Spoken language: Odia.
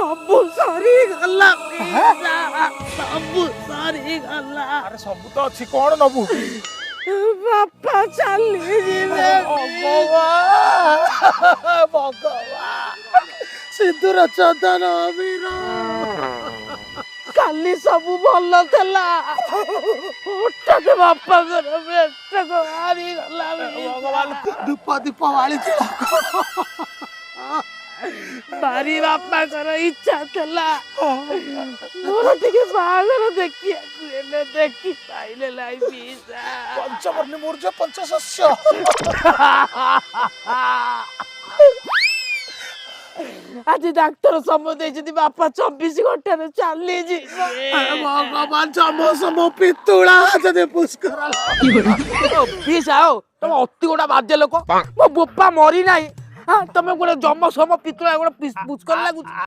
ସବୁ ସରିଗଲା, ସବୁ ସରିଗଲା। ଆରେ, ସବୁ ତ ଅଛି, କଣ ନବୁ? ବାପା ଚାଲିଯିବେ। ଭଗବାନ, ଭଗବାନ, ସିନ୍ଦୁର ଚନ୍ଦନ ଅବିର। କାଲି ସବୁ ଭଲ ଥିଲା, ହଠାତ୍ ବାପାଙ୍କର ପେଟକୁ ବାହାରିଗଲା। ଭଗବାନ, ଧୂପ ଦୀପ ବାଳିଛି। ଭାରି ବାପାଙ୍କର ଇଚ୍ଛା ଥିଲା ମୋର ଟିକେ ବାହାଘର ଦେଖିବାକୁ, ହେଲେ ଦେଖି ପାଇଲେ ନାହିଁ ପିଇସା। ପଞ୍ଚବର୍ଣ୍ଣି ମୂର୍ଜ ପଞ୍ଚଶସ୍ୟ। ଆଜି ଡାକ୍ତର ସମୟ ଦେଇଛନ୍ତି, ବାପା 24 ଘଣ୍ଟାରେ ଚାଲିଯିବ। ଭଗବାନ, ଯମ ସମ ପିତୁଳା ଯଦି ପୁଷ୍କର। ପିଇସା, ଆଉ ତମେ ଅତି ଗୋଟା ବାଜେ ଲୋକ। ମୋ ବୋପା ମରି ନାହିଁ, ତମେ ଗୋଟେ ଯମ ସମ ପିତୁଳା ଗୋଟେ ପୁଷ୍କର ଲାଗୁଛି।